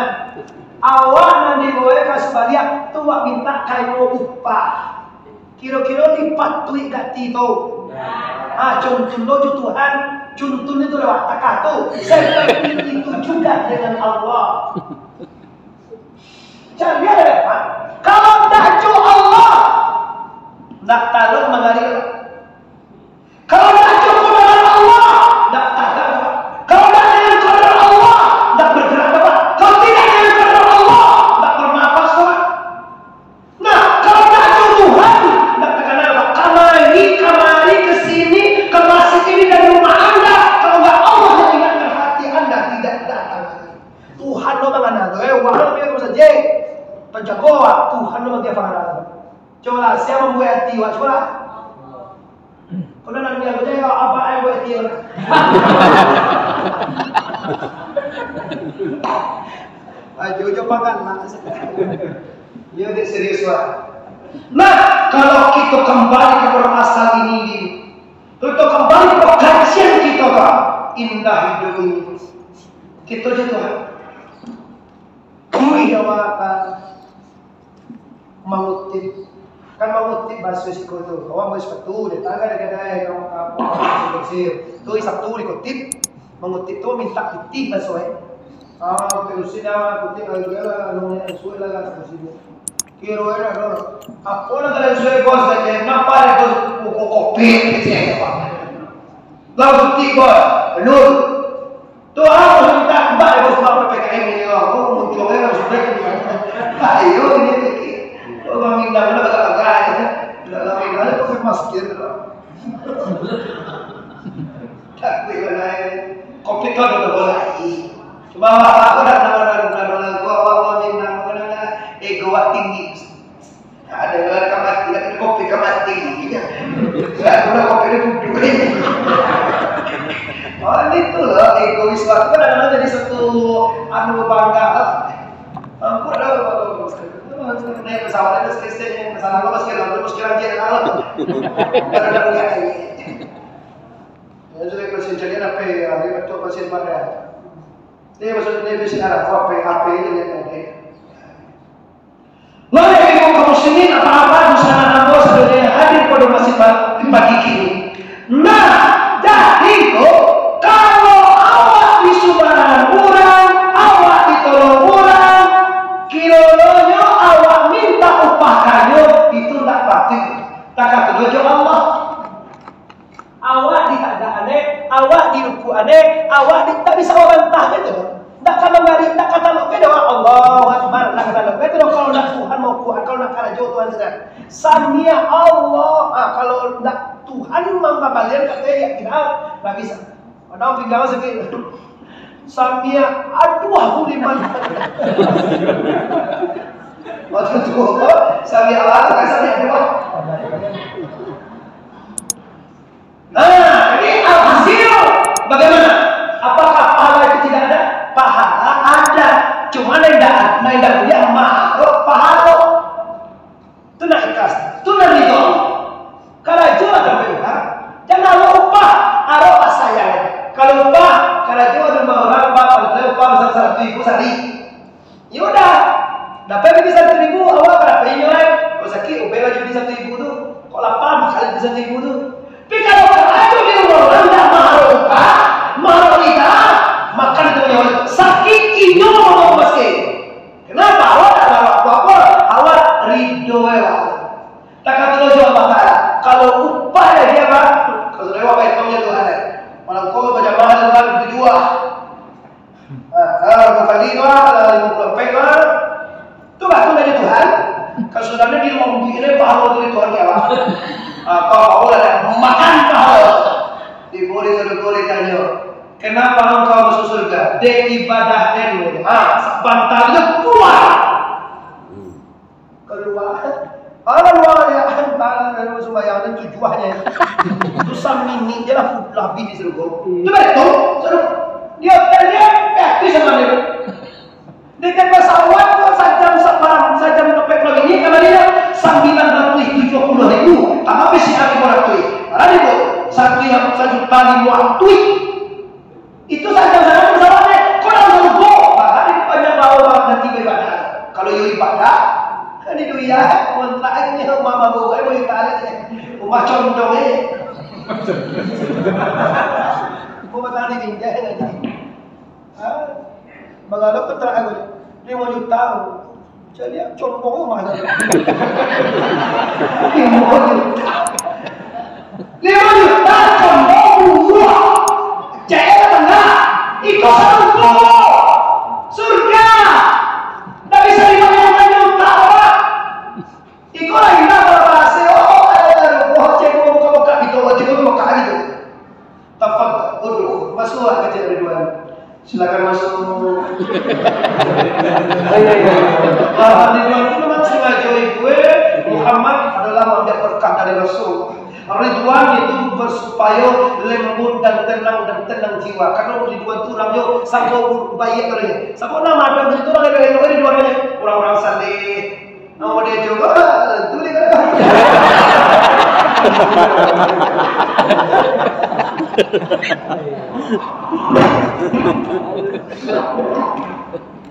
Awak nan dibawa ka Subaliak, tu wak minta kayo upah. Kiro-kiro ni patuik gati tu. Ah, contoh lo jo Tuhan, contoh ni tu lewat takah tu. Seperti itu juga dengan Allah. Caliak, Pak. Kalau ndak jo Allah, ndak talok mangari, Pak. Kalau ndak jo kudarat Allah, ndak tagak, Pak. Kalau ndak dengan kudarat Allah, ndak bergerak, Pak. Kalau tidak dengan kudarat Allah, ndak bernapas, Pak. Nah, kalau ndak jo Tuhan, ndak takanal, Pak. Kamari, kamari ke sini, ke masjid ini dari rumah Anda, kalau ndak Allah yang ingatkan hati Anda, tidak datang lagi. Tuhan lo mangana tu, eh, wah lo pindah ka masajik. Panjago wak, Tuhan lo mangana mangana. Cubolah, sia mambuek ati wak, cubolah. Kalau nak niat tu, jangan kau apa yang buat ati wak. Ajo, ajo pakan lah. Iyo, dek serius wak. Nah, kalau kita kembali ke permasalahan ini, Kito kambali pakajian kito ka indah hidup ini. Kito jo Tuhan. Kami awak ka mangutip. Kan mangutip baso siko tu. Awak baso sepatu, datang ka gadai, ka, ka, ka, ka, tu, sepatu dikutip. Mangutip tu minta pitih baso, eh. Ah, terusin dah, kutip lagi lah, anu, suai lah, terusin. Kiro ado. Apo nan ka suai bos tadi? Napa ado bos? Pokok kopi, kecek apa? Lalu suti bos, belum. Tu harus minta tambah bos bang P P K M ini. Oh, munculnya langsung naik. Ayo, ini, ini. Oh, Bang Minang, udah agak-agak, ya. Udah lama, udah, kok masker, udah. Tapi kalau kopi kau udah mulai. Cuma apa aku dah nama nama nama gua apa gua minta mana ego awak tinggi. Ada orang kamar tidak ada kopi kamar tinggi. Ya, kalau kopi itu duduk. Oh, itu loh egois waktu kadang-kadang jadi satu anu bangga lah. Ampun lah, naik pesawat ada Kristen yang kesana apa segala macam segala macam lah. Kadang-kadang Ya, jadi pasien caliak apa ya? Dia betul pasien pada. Dia maksud dia di sini ada apa? Apa ini dia tadi? Nah, ibu kaum muslimin, apa-apa di sana ambo sebenarnya hadir pada masjid pagi kini. Nah, jadi tu, kalau awak di subarangan urang, awak ditolong urang, kirolonyo awak minta upah kayo, itu ndak patut. Takah tu jo Allah. Awak ditagakan e, awak dirukuakan e, awak di, tak bisa awak bantah gitu. Ndak ka mangari, ndak ka talok gitu. Allahu Akbar, ndak ka talok gitu. Kalau ndak Tuhan mau kuat, kalau ndak karajo Tuhan sudah. Samia Allah, ah, kalau ndak Tuhan mambalian kata ya tidak, ndak bisa. Padahal pinggang sakit. Sami'a dua puluh lima. Waktu tu, sami'a lah, kan sami'a dua. Nah, jadi alhasil, bagaimana? Apakah pahala itu tidak ada? Pahala ada. Cuma nan indak, nan indak buliah maarok pahala. Tu nak ikhlas, tu nak ridho. Karajo lah sampai urang, jan arok upah, arok lah sayang. Kalau upah, karajo rumah urang, upah, upah, upah, saratus ribu sahari. Ya udah, dapek duit saratus ribu, awak ka dapek inyo ai. Kok sakik, ubek lah duit saratus ribu tu. Kok lapa, makan duit saratus ribu tu. Tapi kalau karajo di rumah urang, jan maarok upah, maarok ridho, makan itu punya urang. Sakik inyo, urang miskin. Kenapa? Awak tak maarok apo-apo, awak ridho ai, awak. Takah tu jo Allah Ta'ala. Kalau upah dari dia, Pak, kalau sudah awak baik, Tuhan, eh. Malam kau bajamaah dengan tujuh ah. Ah, ah, bukan lima, ah, lima puluh empat, ah. Tu lah, tu dari Tuhan. Kalau sudah ada di rumah bumi ini, pahala dari Tuhan, ya, Pak. Ah, kau, kau lah dah makan pahala. Diberi satu gori tanya, "Kenapa engkau masuk surga?" "Dek ibadah elu." Ha, sabanta tu pulang. Kaluar. Alah, luar ya, antara dalam sumbayang dan tujuahnya. Tu samini je lah, lah habis di surga. Tu betul, saudara. Di hotel dia, eh, tu sama dia. Di tempat pesawat tu sajam sabarang, sajam sampai pulau ini, kamari dia sambilan ratuih tujuah puluah ribu, tambah P C R lima ratuih. Barang ribu, satu yang sajuta lima ratuih. Itu saja sangat pesawatnya. Kau dah lupa, bahkan itu banyak bawa nanti beribadah. Kalau yo ibadah, kan itu ya, kontrak aja nih, rumah mabuk aja, mau juta aja. Rumah condong aja. Rumah tadi tinggal aja. Ah, menganggap kontrak aku lima juta. Caliak, condong mah. Limo juta. Limo juta, condong buah. Cek tengah. Iko sarupo. Surga. Ndak bisa dibayangkan juta, Pak. Iko lah indah kalau bahasa. Oh, ada rupo. Cek buka-buka gitu. Cek buka gitu. Tafadhal, udkhul. Masuklah, kata Ridwan. Silakan masuk. Ridwan tu memang sengaja itu, eh, Muhammad adalah maambiak berkah dari Rasul. Ridwan itu bersupayo lembut dan tenang dan tenang jiwa. Karena Ridwan tu orangnya sangko baik orangnya. Sangko nama ada itu orang elok-elok Ridwan ni. Orang-orang saleh. Nama dia coba? Tu dia kata.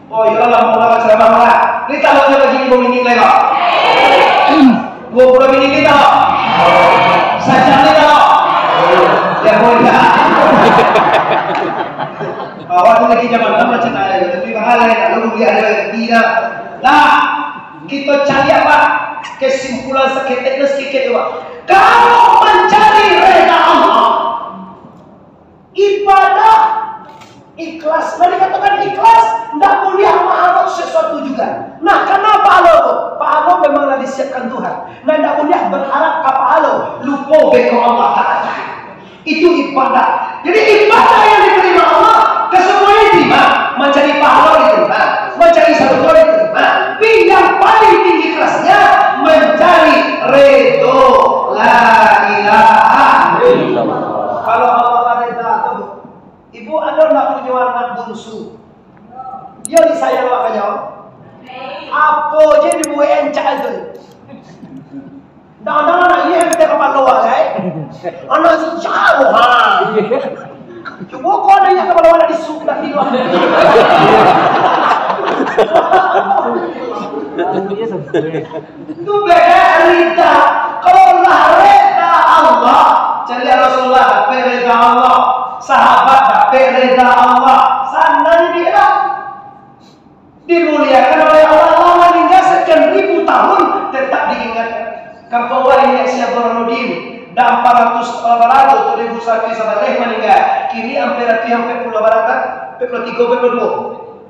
Oh, iyolah, mau lah ceramah lah. Ni kalau dia bagi lima minit lagi, kok? Dua puluh minit ni, kok? Sajam ni, kok? Ya, boleh dah. Awak tu lagi zaman lama cina ya, tapi mahal ya, kalau rugi ada lagi dah. Nah, kita cari apa? Kesimpulan saketek tu saketek tu, Pak. Kalau mencari reda Allah, ibadah ikhlas. Nah, dikatakan ikhlas, ndak buliah maarok sesuatu juga. Nah, karena pahala tu, pahala memang lah disiapkan Tuhan. Nah, ndak buliah berharap ka pahala, lupo beko Allah Ta'ala. Itu ibadah. Jadi, ibadah yang diterima Allah, kesemuanya diterima. Mencari pahala diterima, mencari surga diterima. Tapi yang paling tinggi kelasnya, mencari ridho. La ilaha illallah. Kalau Allah reda tu, ibu ada ndak punyo anak bunsu? Dia disayang awak banyak. Apo je dibuek encak itu. Kadang-kadang anak iyo yang kapalo awak, kan? Anak si jauh, ha. Cubo kau anak iyo kapalo awak di su-, di luar. Tu beda rida. Kalau lah rida Allah, caliak Rasulullah dapek rida Allah, sahabat dapek rida Allah, sanang dia lah. Dimuliakan oleh Allah, lah maningga sekian ribu tahun tetap diingat. Kampuang awak di Indonesia Burhanuddin, dah ampek ratus lapan ratus tu ribu satu sabaleh maningga. Kini ampek ratuih, ampek puluah lapan ratus, ampek puluah tigo, ampek puluah duo.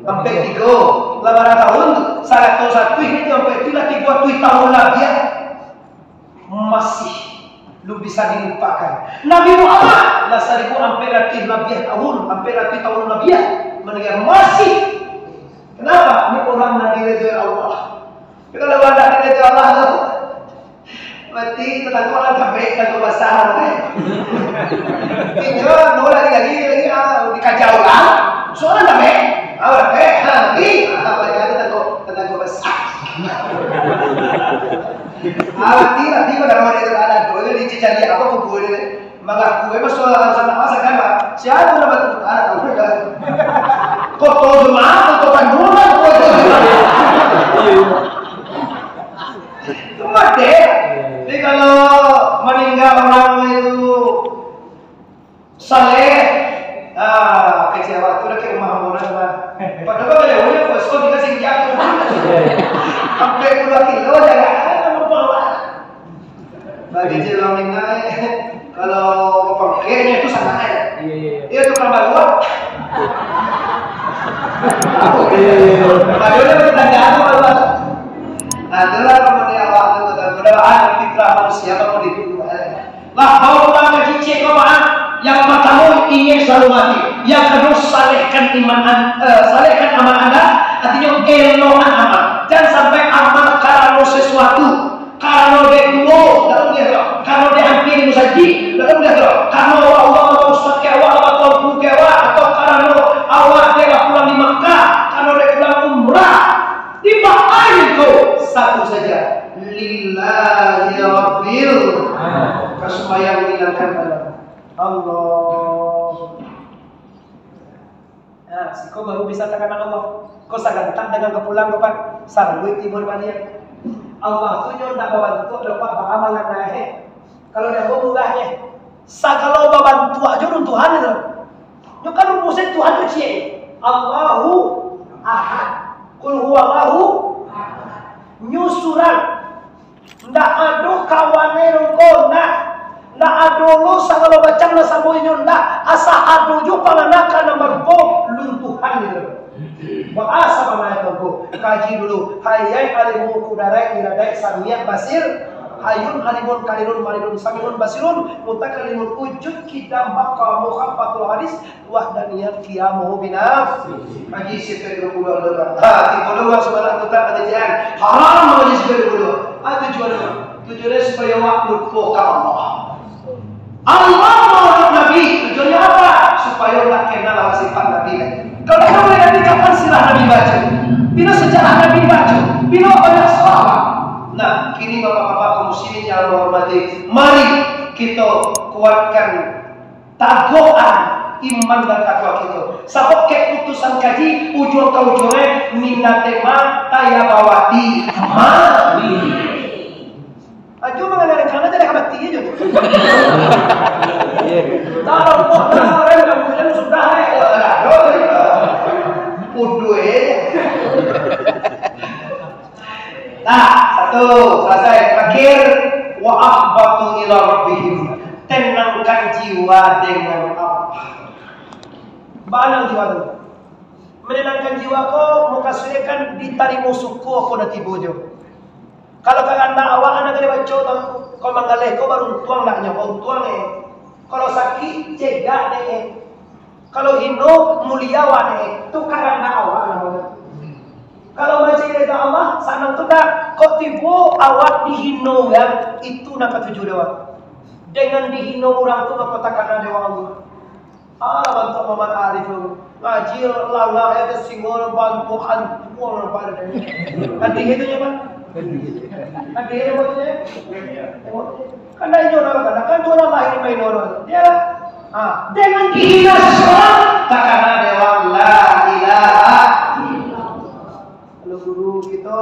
Ampek tigo lapan ratus tahun tu, saratus satu ini tu ampek tu lah tigo ratuih tahun labiah. Masih lu bisa dilupakan. Nabi Muhammad lah saribu ampek ratuih labiah tahun, ampek ratuih tahun labiah. Mendengar masih. Kenapa? Ini orang nan diridoi Allah. Tapi kalau indak diridoi Allah tu, berarti tatangkok lah, tabek, tatangkok basah. Inyo, no, lagi, lagi, lagi, ah, dikacau lah. Soalnya tabek. Ah, tabek. Ha, lagi. Ah, balik lagi tatangkok, tatangkok basah. Ah, berarti, berarti kalau orang itu ada, tu, dia dicari apa kubur dia? Mangaku, eh, masuk dalam sana, masa kan, Pak? Siapa nama tu? Ah, tahu kan? Koto Jemaat, Koto Bandung, kan? Koto Jemaat. Itu mati. Jadi, kalau meninggal orang itu saleh, ah, kecewa tu dah ke rumah orang, Pak. Padahal kalau dia punya, bos, kau dikasih jam. Sampai puluhan kilo, jangan, ah, lupa, Pak. Bagi cik urang Minang, eh, kalau pangkeknyo itu sangat, eh. Iya, iya, iya. Iya, tukang baluak. Iya, iya, iya. Padahal dia bertanya apa, baluak? Nah, itulah kemudian awak tu, mudah-mudahan fitrah manusia kamu dibunuh, eh. Lah, bawa pulang ka cicik kau, Pak. Yang pertama, ingin selalu mati. Yang kedua, salehkan iman an-, eh, salehkan amal anda. Artinya, elokkan amal. Jangan sampai amal karena sesuatu. Karano dek tuo, ndak buliah doh. Karano dek ampia di musajik, ndak buliah doh. Karano awak, awak, awak ustaz ka awak, awak tuanku ka awak, atau karano awak dek lah pulang di Makkah, karano dek pulang umrah. Di Makkah ko satu saja. Lillahi rabbil. Ka sumbayang, hilangkan alam. Allah. Nah, siko baru bisa takana Allah. Ko sagantak dengan ka pulang ko, Pak. Saruik tibo di baliak. Allah tu nyo ndak babantuak doh, Pak, baamalan naik. Kalau dia mau murah, eh. Sagalo babantuak jo dun Tuhan itu. Nyo kan rumusnya Tuhan tu ciek. Allahu Ahad. Qul huwallahu Ahad. Nyo surang. Ndak ado kawan e rungko, ndak. Ndak ado lo sagalo macam nan samo inyo, ndak. Asa ado jo panganakan nan barupo luntuhan gitu. Bahasa panganakan tu, kaji dulu. Hayai alimu kudaraik iradaik samiak basir. Hayun alimun kalilun maridun samiun basirun mutakalimun wujud kidam baka muhafatul hadis. Wahdaniyat qiyamuhu binafsi. Ngaji siapa dua puluh dolar. Ha, tiga dolar sebanyak tu tak ada jalan. Haram ngaji siapa dua puluh. Ha, tujuan apa? Tujuannya supaya awak lupa ka Allah. Allah maulid Nabi, tujuannya apa? Supaya awak kenal lah sifat Nabi tadi. Kalau kita mulai Nabi, kapan sirah Nabi baca? Bila sejarah Nabi baca? Bila banyak sahabat? Nah, kini bapak-bapak kaum muslimin yang Allah hormati, mari kita kuatkan tagokan iman dan takwa kito. Sabab keputusan kaji, ujuang ka ujuang e, minatema tayabawati. Mari. Ajo mangana rencana jadi mati ajo. Tahu kok orang kampung sudah, eh. Bodoh, eh. Nah, satu, salasai. Terakhir, wa akhbatu ila rabbihim. Tenangkan jiwa dengan Allah. Bana jiwa tu. Menenangkan jiwa ko, mukasuikkan ditarimo suko ko nan tibo jo. Kalau karano awak anak gede baco tu, ko manggaleh ko baruntuang nak nyo, baruntuang eh. Kalau sakik, cegak dek eh. Kalau hino, mulia awak dek eh. Tu karano awak namonyo. Kalau mancari ridha Allah, sanang tu dak. Kok tibo awak dihino urang, itu nan katuju dek awak. Dengan dihino urang tu, mako takana dek Allah. Alah, bantuak Muhammad Arif tu. Ngaji langah, ya, tersinggung, bantuak antuang, apa ada. Hadih itu, ya, Pak? Hadih itu, maksudnya? Kan dah inyo orang kan, kan tu orang lahir main orang. Dia lah. Ha, dengan dihina seseorang, takana dewa la ilaha illallah. Kalau guru kita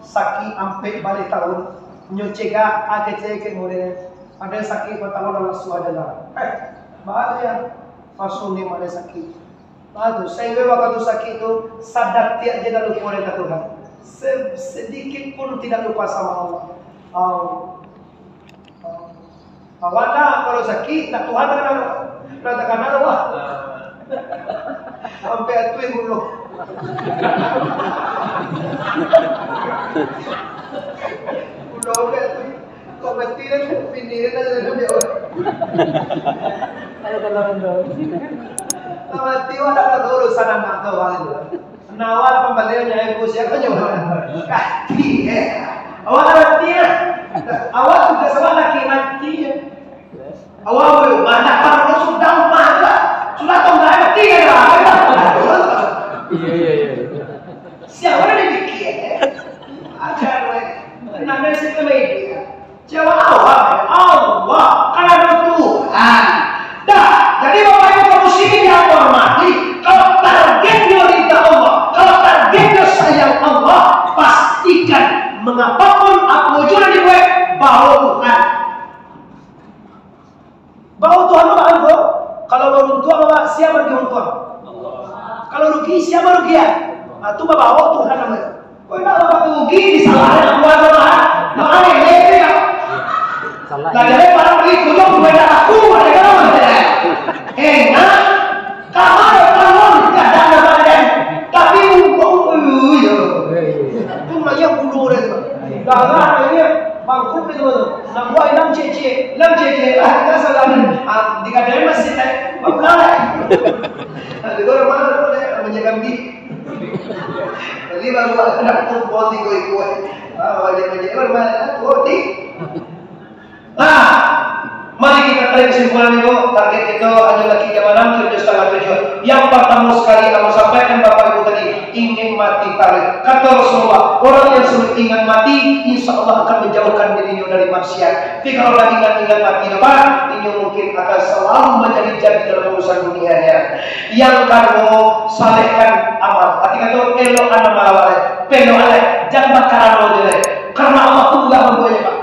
sakit ampek baleh tahun, nyo cegak, ah, kecek ke murid. Ada sakit bertahun Allah suah jalan. Eh, baru ya. Masuk ni mana sakit. Baru, sehingga waktu sakit tu, sadar tiap je dah lupa dengan Tuhan. Se-, sedikit pun tidak lupa sama Allah. Allah. Awak nak kalau sakit, nak Tuhan nak kenal. Nak tak kenal Allah. Sampai atuih buluh. Buluh sampai atuih. Kau mati dah, bini dia dah, dah, dah, dah. Ada dalam tu. Mati, wak, dak ado urusan anak tu, wak, itu. Nah, awak pambalian yang aku siapa nyo? Kaki, eh. Awak dah mati lah. Awak tugas awak lagi mati, ya. Awak boleh banyak, kalau sudah mati lah. Sudah tahu dah mati, ya. Iya, iya, iya. Siapa yang dipikir, ya? Ajar, weh. Kenapa sih kau ini, ya? Jawab Allah, Allah, kan ado Tuhan. Dah, jadi Bapak Ibu kaum muslimin yang kami hormati, kalau targetnyo ridha Allah, kalau targetnyo sayang Allah, pastikan mangapapun apo juo nan dibuek, bawa Tuhan. Bawa Tuhan tu bahan tu. Kalau baruntuang awak, siapa nan diuntuang? Kalau rugi, siapa rugi, ya? Nah, tu bawa Tuhan namanya. Kau indak bapak rugi di salah nak buat doa. Doa ni, ya, ya. Salah. Lah, jadi barang itu, yo, bukan aku, bukan aku. Enak. Kamar, kamar, tidak ada nama dia. Tapi, oh, oh, iya. Tu banyak bulu dia tu. Darah dia, bangkuk dia tu. Nak buat enam cece, enam cece lah, kita salah. Ah, dikatakan masih tak, bapak lah. Nah, itu orang mana tu, dia menjaga kambing. Jadi baru ada tu, buat tiga ikut. Ah, wajib-wajib, baru mana tu, di. Nah, mari kita tarik kesimpulan dulu. Target kita hanyo lagi jam enam, sudah setengah tujuh. Yang pertama sekali, kamu sampaikan Bapak Ibu tadi, ingin mati tarik. Kata Rasulullah, orang yang selalu ingat mati, insya Allah akan menjauhkan dirinya dari maksiat. Tapi kalau dah ingat-ingat mati, Bapak, ini mungkin akan selalu menjadi-jadi dalam urusan dunianya. Yang kedua, salehkan amal. Arti kata, elok amal awak, pelok alai, jangan bakarano je lai. Karena Allah tu mudah mambueknyo, Pak.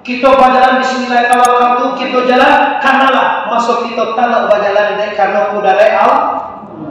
Kito bajalan bismillah tawakkaltu, kito jalan, kanalah maso kito talok bajalan dek karano kudarat Allah.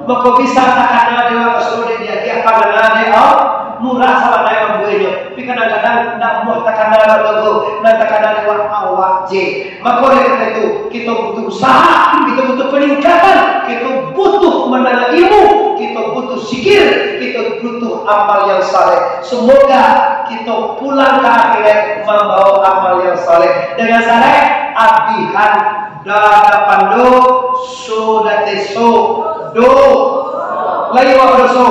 Mako bisa takana dek urang kasuruah dek diagiah, pangana dek Allah, murah sabananyo mambueknyo. Tapi kadang-kadang ndak muah takana dek urang tu, nan takana dek awak, awak je. Mako oleh karano itu, kito butuh usaha, kito butuh peningkatan, kito butuh mandanga ilmu, kito butuh zikir, kito butuh amal yang saleh. Semoga kito pulang ka akhirat mambawa amal yang saleh. Dengan saleh, abihan dadapan doso, dateso, do. Lai awak doso?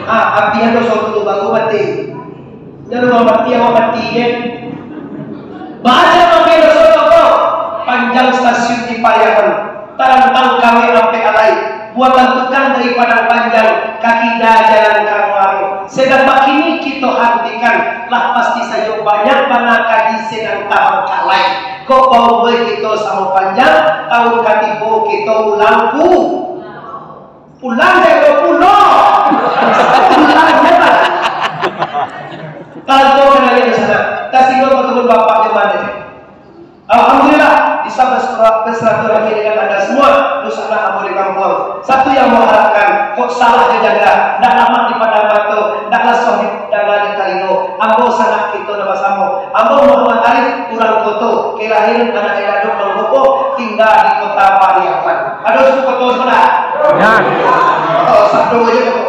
Ah, abihan doso tu baru mati. Jan urang mati, awak mati je. Baca pakai doso tu, panjang stasiun di Pariaman, tarantang kawek ampek alai, buatan tukang dari Padang Panjang, ka kida jalan ka Muaro. Sadang bakini kito hantikan, lah pasti sajo banyak bana kaji sadang tabangkalai. Kok baumua kito samo panjang, tahun katibo kito ulang pu-, Pulang, saya kira pulo. Pulang, ya, Pak. Tantu kena lihat di sana. Tasinggung betul bapak di mana? Alhamdulillah, bisa bersilaturahmi dengan anda semua, dosa anak ambo di kampung. Satu yang mau harapkan, kok salah dijaga, ndak lamak dipandang mato, ndak lasoh didanga di talingo. Ambo sanak kito nan basamo. Ambo Muhammad Arif, urang Koto, kelahiran anak Eladok Manggopo, tingga di Kota Pariaman. Ado suku Koto sebelah? Ya. Oh, satu aja Koto.